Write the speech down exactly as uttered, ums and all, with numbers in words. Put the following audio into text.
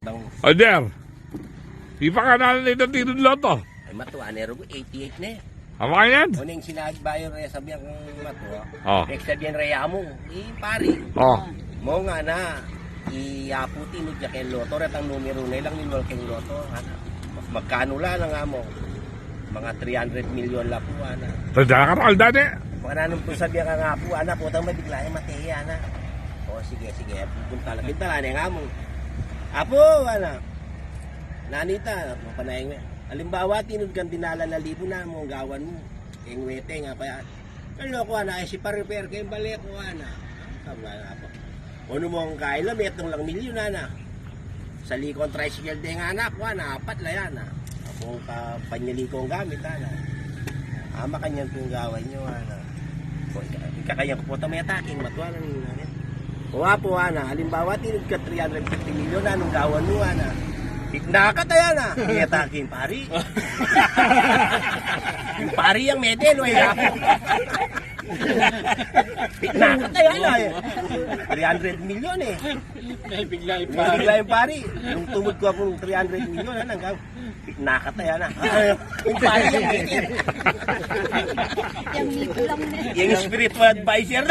Ader, ipakananan na itang tinudlo to. Ay, matua, ne, rugu, eighty-eight ne. Apa yan? O, neng sinadbayo re, sabian kung matua. Oh. Neng sabian re, amo, i pari. Oh. Mo nga na, i Apu tinud ya keng loto, retang numero na ilang ninwal keng loto, ana. Magkanu la na nga mo? Mga three hundred million la pu, ana. Tanda ka, tanda ne. Baka nanung pu sabian kang Apu, ana, putang mabigla, e, mate, ana. O, sige, sige, pupunta la. Pinta la ne nga mo. Apu, ana. Nanita, mapanayang me. Alimbawa, tinud kang dinalan a libu na mo, gawan mu. Keng weteng, apa yan? Kalo ku, ana, e, si pa-repair keng bale ku, ana. Tama na pa. O, nu mong kaila, metung lang milyon, ana. Sali kong tricycle deng anak ku, ana, apat la yan, ana. Aku ka panyali kong gamit, ana. Ama, kanyan kung gawan yu, ana. O, ika, ika kanyan ku pota metaking, matua nang, ana. O, Apu, ana, alimbawa, tinud ka three hundred fifty million, anung gawan mu, ana? Itna ka ta yan, a. Metaking, pari. Pari yang medel, o, ya. Itna ka ta yan, a, e. Three hundred million, e. Nabigla ing pari. Nabigla ing pari. Nung tumud ku pung three hundred million, ana, hanggang itna ka ta yan, a. Ing pari yang medel. Yang libu lang ne. Yang spiritual advisor.